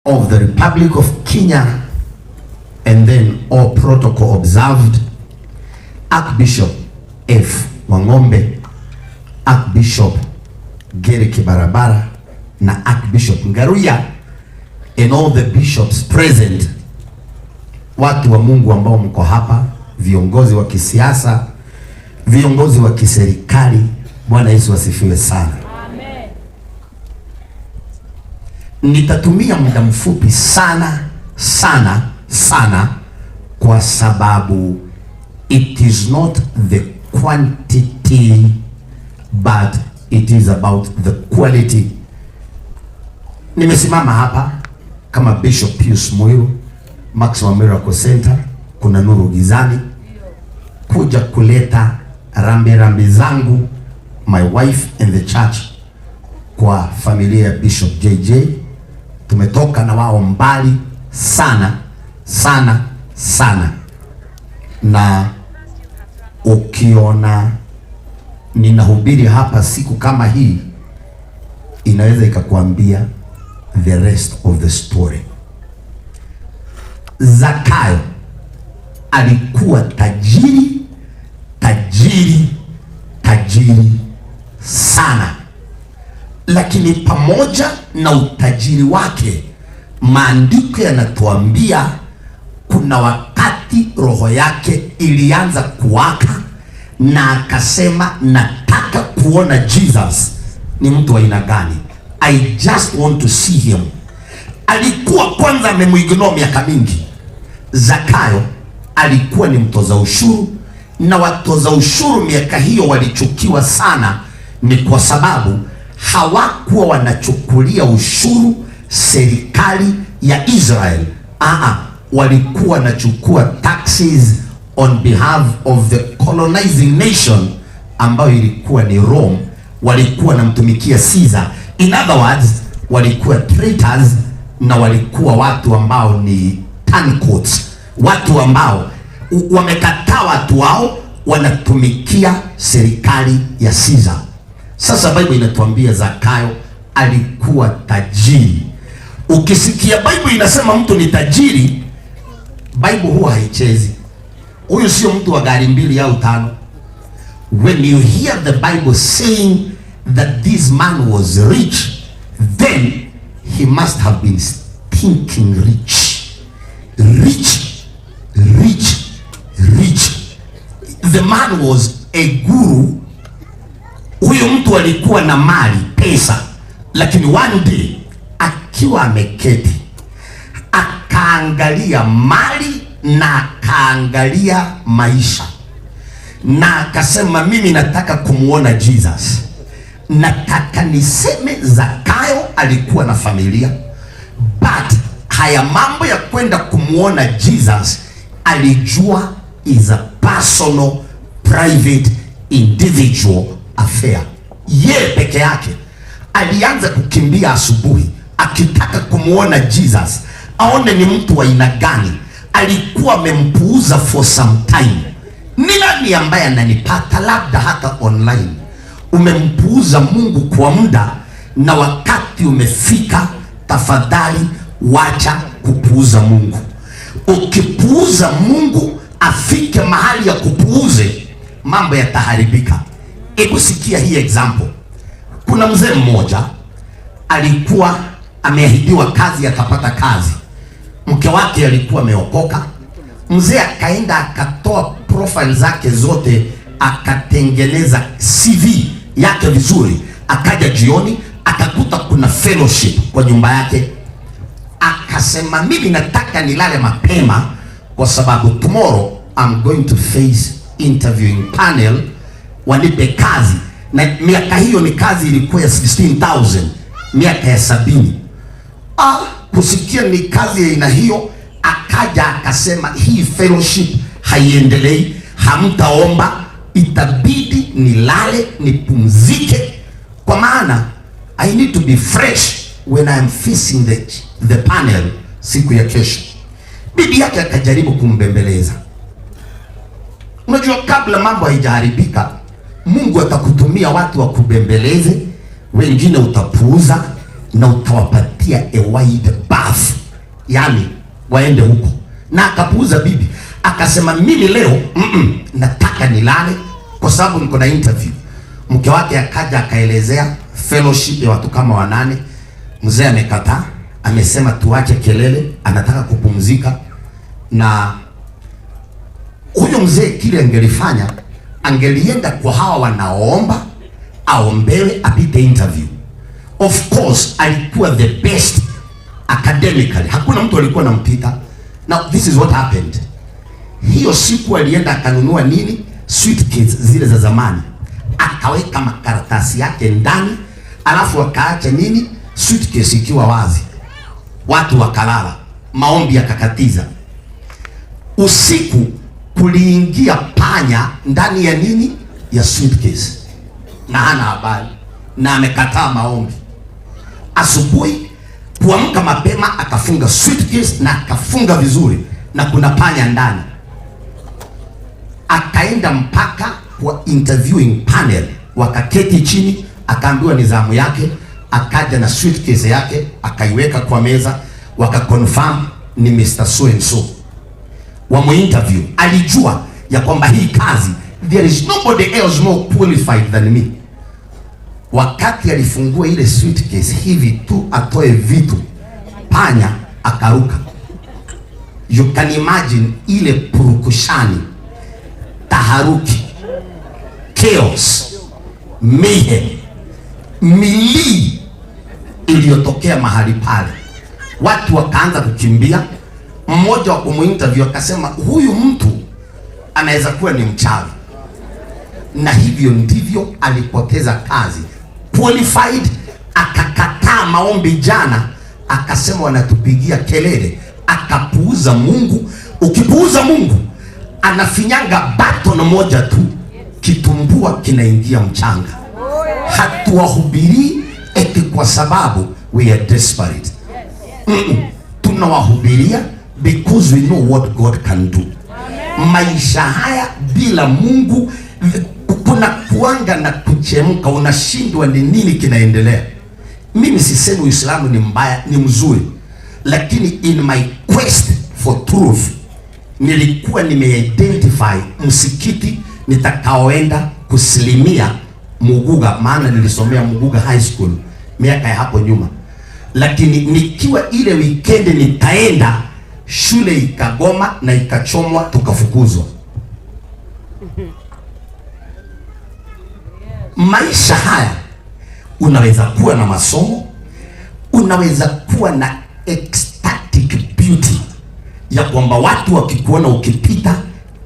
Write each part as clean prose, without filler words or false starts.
Of the Republic of Kenya, and then all protocol observed, Archbishop F. Wang'ombe, Archbishop Geri Kibarabara na Archbishop Ngaruya and all the bishops present, watu wa Mungu ambao mko hapa, viongozi wa kisiasa, viongozi wa kiserikali, Bwana Yesu asifiwe sana. Amen. Nitatumia muda mfupi sana sana sana kwa sababu it is not the quantity but it is about the quality. Nimesimama hapa kama Bishop Pius Muiru, Maximum Miracle Center, kuna nuru gizani, kuja kuleta rambi rambi zangu, my wife and the church, kwa familia ya Bishop JJ. Tumetoka na wao mbali sana sana sana, na ukiona ninahubiri hapa siku kama hii, inaweza ikakuambia the rest of the story. Zakayo alikuwa tajiri, tajiri, tajiri sana, lakini pamoja na utajiri wake, maandiko yanatuambia kuna wakati roho yake ilianza kuwaka na akasema, "Nataka kuona Jesus ni mtu wa aina gani. I just want to see him." Alikuwa kwanza amemuignore miaka mingi. Zakayo alikuwa ni mtoza ushuru, na watoza ushuru miaka hiyo walichukiwa sana, ni kwa sababu hawakuwa wanachukulia ushuru serikali ya Israel. Aa, walikuwa wanachukua taxes on behalf of the colonizing nation ambayo ilikuwa ni Rome. Walikuwa wanamtumikia Caesar. In other words, walikuwa traitors na walikuwa watu ambao ni turncoats, watu ambao wamekataa watu wao, wanatumikia serikali ya Caesar. Sasa Bible inatuambia Zakayo alikuwa tajiri. Ukisikia Bible inasema mtu ni tajiri, Bible huwa haichezi. Huyu sio mtu wa gari mbili au tano. When you hear the Bible saying that this man was rich, then he must have been stinking rich. Rich, rich, rich. The man was a guru. Huyu mtu alikuwa na mali, pesa, lakini one day akiwa ameketi akaangalia mali na akaangalia maisha na akasema, "Mimi nataka kumuona Jesus." Nataka niseme Zakayo alikuwa na familia, but haya mambo ya kwenda kumuona Jesus alijua is a personal private individual affair. Ye peke yake alianza kukimbia asubuhi akitaka kumuona Jesus, aone ni mtu wa aina gani. Alikuwa amempuuza for some time. Ni nani ambaye ananipata labda hata online? Umempuuza Mungu kwa muda na wakati umefika, tafadhali wacha kupuuza Mungu. Ukipuuza Mungu afike mahali ya kupuuze, mambo yataharibika. Hebu sikia hii example. Kuna mzee mmoja alikuwa ameahidiwa kazi, akapata kazi. Mke wake alikuwa ameokoka. Mzee akaenda akatoa profile zake zote, akatengeneza CV yake vizuri. Akaja jioni akakuta kuna fellowship kwa nyumba yake, akasema, "Mimi nataka nilale mapema kwa sababu tomorrow I'm going to face interviewing panel wanipe kazi." Na miaka hiyo ni kazi ilikuwa ya 16,000, miaka ya 70. Ah, kusikia ni kazi ya aina hiyo, akaja akasema hii fellowship haiendelei, hamtaomba, itabidi nilale nipumzike, kwa maana I need to be fresh when I am facing the panel siku ya kesho. Bibi yake akajaribu kumbembeleza. Unajua, kabla mambo haijaharibika, Mungu atakutumia watu wa kubembeleze, wengine utapuuza. na utawapatia a wide berth, yani waende huko. Na akapuuza bibi, akasema mimi leo nataka nilale kwa sababu niko na interview. Mke wake akaja akaelezea fellowship ya watu kama 8. Mzee amekataa, amesema tuache kelele, anataka kupumzika. Na huyo mzee kile angelifanya, angelienda kwa hawa wanaoomba, aombewe, apite interview. Of course alikuwa the best academically, hakuna mtu alikuwa anampita. Now this is what happened. Hiyo siku alienda akanunua nini, suitcase zile za zamani, akaweka makaratasi yake ndani, alafu akaacha nini, suitcase ikiwa wazi. Watu wakalala, maombi yakakatiza. Usiku kuliingia panya ndani ya nini, ya suitcase, na hana habari na amekataa maombi. Asubuhi kuamka mapema, akafunga suitcase na akafunga vizuri, na kuna panya ndani. Akaenda mpaka kwa interviewing panel, wakaketi chini, akaambiwa ni zamu yake. Akaja na suitcase yake akaiweka kwa meza, wakaconfirm ni Mr. So and so. Wamuinterview, alijua ya kwamba hii kazi there is nobody else more qualified than me. Wakati alifungua ile suitcase hivi tu atoe vitu, panya akaruka. You can imagine ile purukushani, taharuki, chaos, mayhem, milii iliyotokea mahali pale. Watu wakaanza kukimbia. Mmoja wa kumuinterview akasema huyu mtu anaweza kuwa ni mchawi, na hivyo ndivyo alipoteza kazi. Qualified, akakataa maombi jana, akasema wanatupigia kelele, akapuuza Mungu. Ukipuuza Mungu, anafinyanga button moja tu, kitumbua kinaingia mchanga. Hatuwahubirii eti kwa sababu we are desperate. Tunawahubiria because we know what God can do. Maisha haya bila Mungu kuna kuanga na kuchemka, unashindwa ni nini kinaendelea. Mimi sisemi Uislamu ni mbaya, ni mzuri, lakini in my quest for truth nilikuwa nimeidentify msikiti nitakaoenda kusilimia Muguga, maana nilisomea Muguga High School miaka ya hapo nyuma, lakini nikiwa ile weekend nitaenda shule ikagoma na ikachomwa, tukafukuzwa. Maisha haya unaweza kuwa na masomo, unaweza kuwa na ecstatic beauty ya kwamba watu wakikuona ukipita,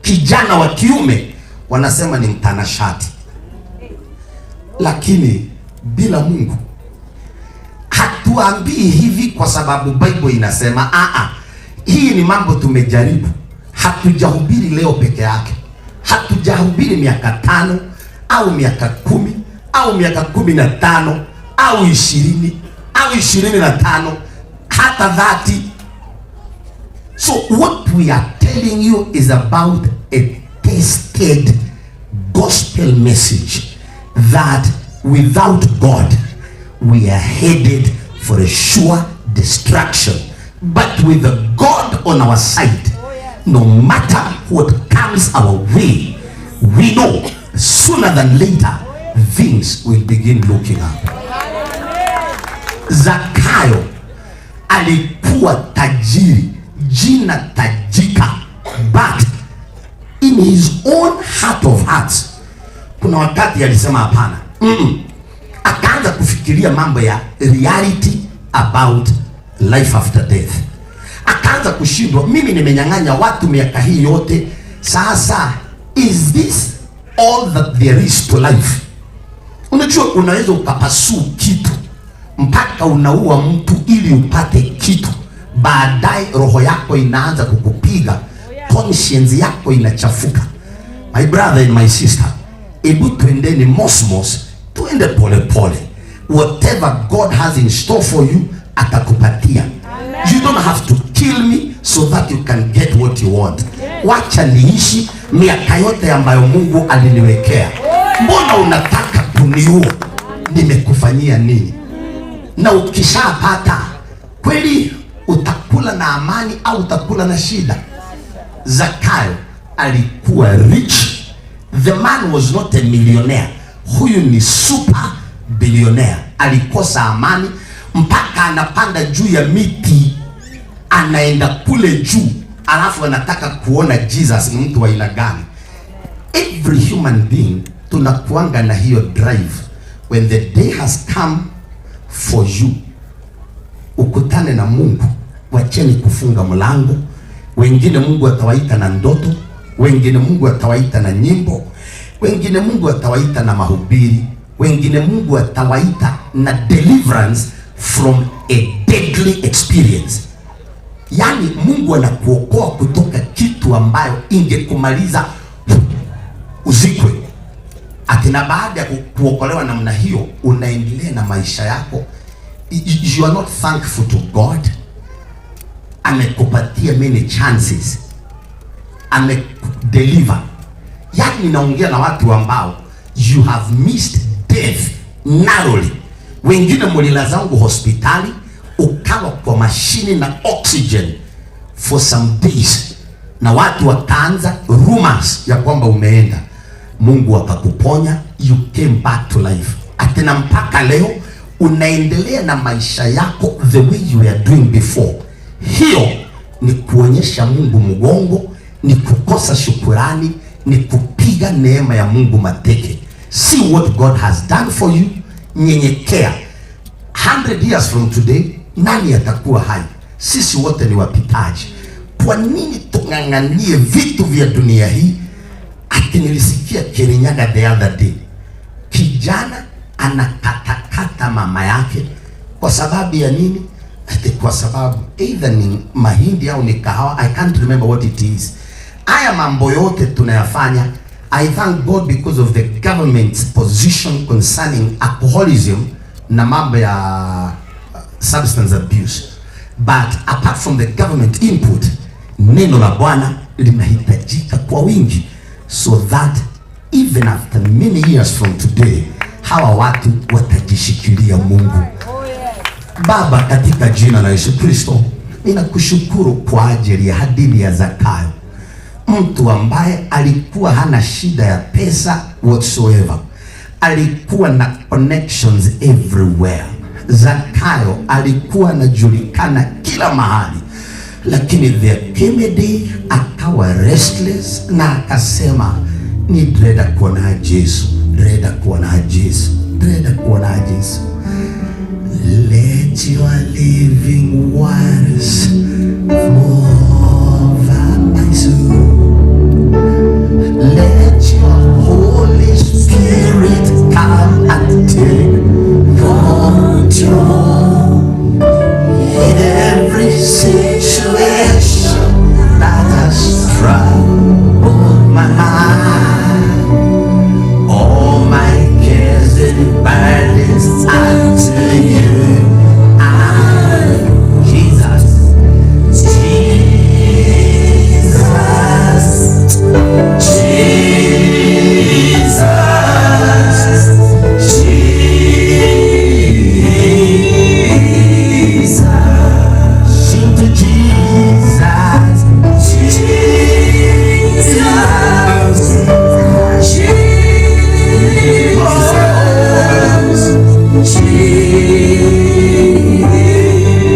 kijana wa kiume wanasema ni mtanashati, lakini bila Mungu. Hatuambii hivi kwa sababu Bible inasema a, hii ni mambo tumejaribu. Hatujahubiri leo peke yake, hatujahubiri miaka 5 au miaka 10 au miaka 15 au 20 au 25 hata 30. So what we are telling you is about a tested gospel message that without God we are headed for a sure destruction, but with the God on our side, no matter what comes our way, we know sooner than later things will begin looking up. Zakayo alikuwa tajiri, jina tajika, but in his own heart of hearts, kuna wakati alisema hapana. Akaanza kufikiria mambo ya reality about life after death. Akaanza kushindwa, mimi nimenyang'anya watu miaka hii yote, sasa is this all that there is to life? Unajua, unaweza ukapasuu kitu mpaka unaua mtu ili upate kitu, baadaye roho yako inaanza kukupiga, conscience yako inachafuka. My brother and my sister, ebu tuendeni mosmos, tuende pole pole. Whatever God has in store for you atakupatia. You don't have to kill me so that you can get what you want. Wacha niishi miaka yote ambayo Mungu aliniwekea. Mbona unataka kuniua? Nimekufanyia nini? Na ukishapata kweli utakula na amani au utakula na shida? Zakayo alikuwa rich. The man was not a millionaire. Huyu ni super billionaire. Alikosa amani mpaka anapanda juu ya miti, anaenda kule juu, alafu anataka kuona Jesus ni mtu wa aina gani. Every human being tunakuanga na hiyo drive. When the day has come for you ukutane na Mungu, wacheni kufunga mlango. Wengine Mungu atawaita na ndoto, wengine Mungu atawaita na nyimbo, wengine Mungu atawaita na mahubiri, wengine Mungu atawaita na deliverance from a deadly experience. Yaani Mungu anakuokoa kutoka kitu ambayo ingekumaliza uzikwe. Ati na baada ya kuokolewa namna hiyo, unaendelea na maisha yako. You are not thankful to God. Amekupatia many chances, amekudeliver. Yaani ninaongea na watu ambao you have missed death narrowly. Wengine mulilazangu hospitali, ukawa kwa mashini na oxygen for some days, na watu wakaanza rumors ya kwamba umeenda. Mungu akakuponya, you came back to life. Atena mpaka leo unaendelea na maisha yako the way you were doing before. Hiyo ni kuonyesha Mungu mgongo, ni kukosa shukurani, ni kupiga neema ya Mungu mateke. See what God has done for you. Nyenyekea. 100 years from today, nani atakuwa hai? Sisi wote ni wapitaji. Kwa nini tung'ang'anie vitu vya dunia hii? Ati nilisikia Kirinyaga the other day, kijana anakatakata mama yake kwa sababu ya nini? Ati kwa sababu either ni mahindi au ni kahawa, I can't remember what it is. Haya mambo yote tunayafanya. I thank God because of the government's position concerning alcoholism na mambo ya substance abuse. But apart from the government input, neno la Bwana linahitajika kwa wingi so that even after many years from today hawa watu watajishikilia Mungu. Baba, katika jina la Yesu Kristo, ninakushukuru kwa ajili ya hadithi ya Zakayo, mtu ambaye alikuwa hana shida ya pesa whatsoever, alikuwa na connections everywhere. Zakayo alikuwa anajulikana kila mahali, lakini there came a day akawa restless na akasema, ni ndĩrenda kuona Jesu, ndĩrenda kuona Jesu, ndĩrenda kuona Jesu. Let your living waters flow over my soul. Let your Holy Spirit come and take control. In every situation that has troubled my mind, all my cares and burdens unto you I, Jesus, Jesus, Jesus, Jesus. Sing to Jesus, Jesus, Jesus,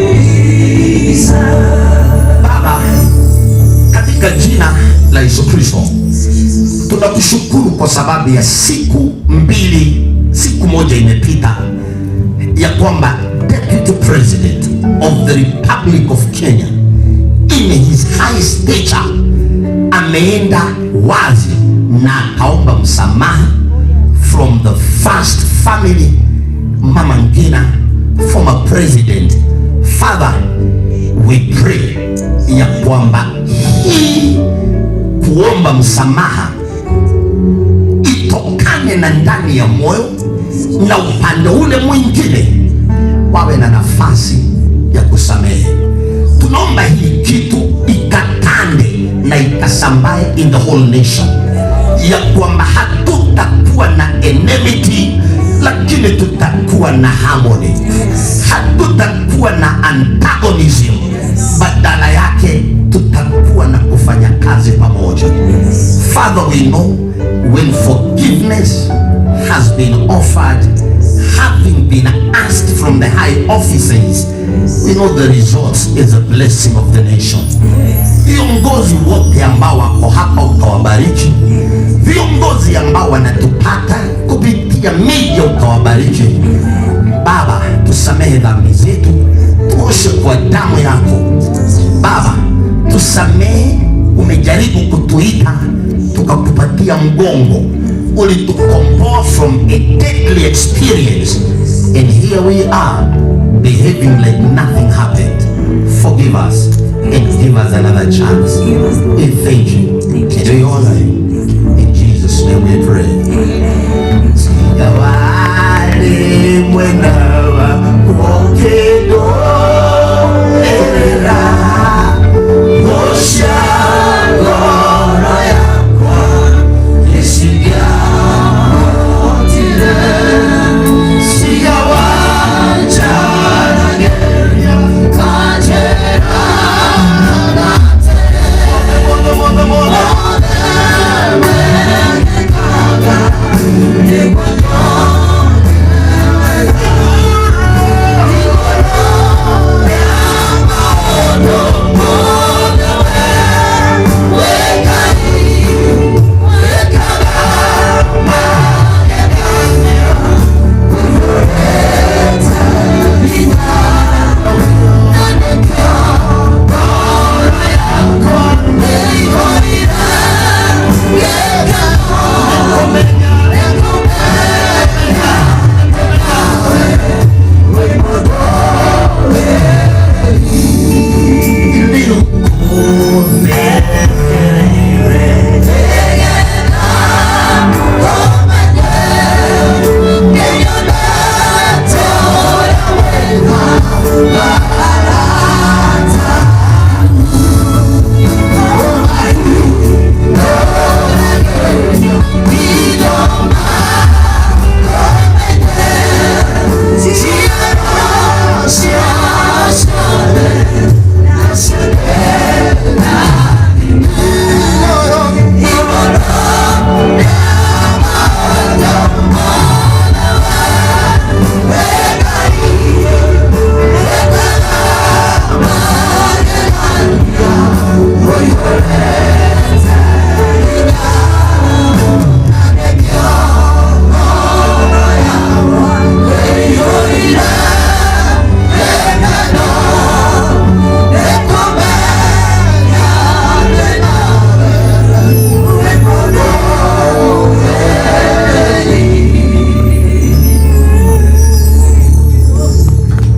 Jesus. Baba, katika jina la Yesu Kristo tunakushukuru kwa sababu ya siku mbili, siku moja imepita ya kwamba Deputy President of the Republic of Kenya in his high stature ameenda wazi na akaomba msamaha from the first family, Mama Ngina, former president. Father, we pray ya kwamba hii kuomba msamaha itokane na ndani ya moyo, na upande ule mwingine wawe na nafasi ya kusamehe. Tunaomba hii kitu ikatande na ikasambae in the whole nation, ya kwamba hatutakuwa na enmity. lakini tutakuwa na harmony. Hatutakuwa na antagonism. Badala yake tutakuwa na kufanya kazi pamoja. Father, we know when forgiveness has been offered, having been asked from the high offices, we know the result is a blessing of the nation. Viongozi wote ambao wako hapa ukawabariki, viongozi ambao wanatupata kupitia media ukawabariki. Baba, tusamehe dhambi zetu, tuoshe kwa damu yako. Baba, tusamehe, umejaribu kutuita tukakupatia mgongo, ulitukomboa from a deadly experience and here we are behaving like nothing happened. Forgive us and give us another chance. We thank you and we honor you. In Jesus' name we pray. Sijawali mwena wa era osha ngoro yakwa isigatire sigawanjarageria kanjera. Mono, mono, mono.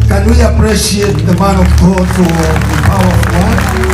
Can we appreciate the man of God for the powerful word?